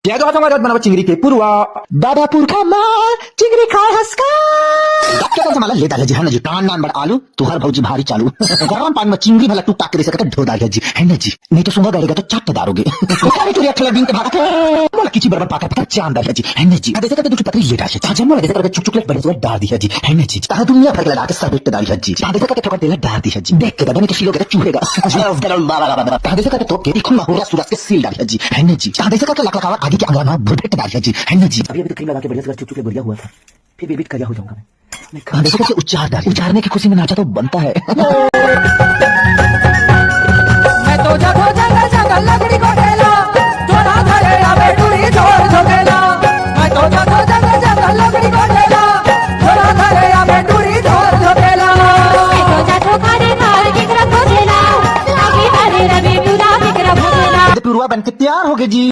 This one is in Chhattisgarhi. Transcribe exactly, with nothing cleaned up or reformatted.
जय जोहार संगवारी, आज बनावा चिंगरी के पुरवा। दादा पुरखा माँ चिंगरी खाए हस का। क्या कौन सा माला ले डाले जी, है ना जी, टान नान बड़ आलू, तुहर भौजी भारी चालू। गरम पानी में चिंगरी भला टूक टाक के दे सकत ढो डाल जी, है ना जी। नहीं तो सूंघा गड़ेगा तो चाट डारोगे। अरे तोरी अखला बिन के भागा। मोला किची बरबर पाकर पकर चांद डाल जी, है ना जी। आ दे सकत दू ठो पकड़ी ले डाल जी। आज मोला दे सकत चुक चुक ले बड़े सुअर डाल दी है जी, है ना जी। ताहा दुनिया भर के लड़ा के सब एक डाल जी। आ दे सकत ठोकर तेल डाल दी है जी। देख के दबा नहीं तो सीलोगे तो चूहेगा। ताहा दे सकत तो के इखुन माहुरा सुरस के सील डाल जी, है ना जी। ताहा दे सकत लकलकावा आगे के अंगला में भुरभेट डाल जी, है ना जी। अभी अभी तो क्रीम लगा के बढ़िया से चुक चुक ले बढ़िया हुआ था, फिर भी बिट करिया हो जाऊंगा मैं। ताहा दे सकत उचार डाल, उचारने की खुशी में नाचा तो बनता है। मैं तो जातो जंगल जंगल लकड़ी को ढेला, थोड़ा धरे आवे टूरी जोर झोंकेला। मैं तो जातो जंगल जंगल लकड़ी को ढेला, थोड़ा धरे आवे टूरी जोर झोंकेला। मैं तो जातो खाने खार केकरा खोजेला, लागी मारे रवि टूरा केकरा भोजेला। ये पुरवा बन के तैयार हो गए जी।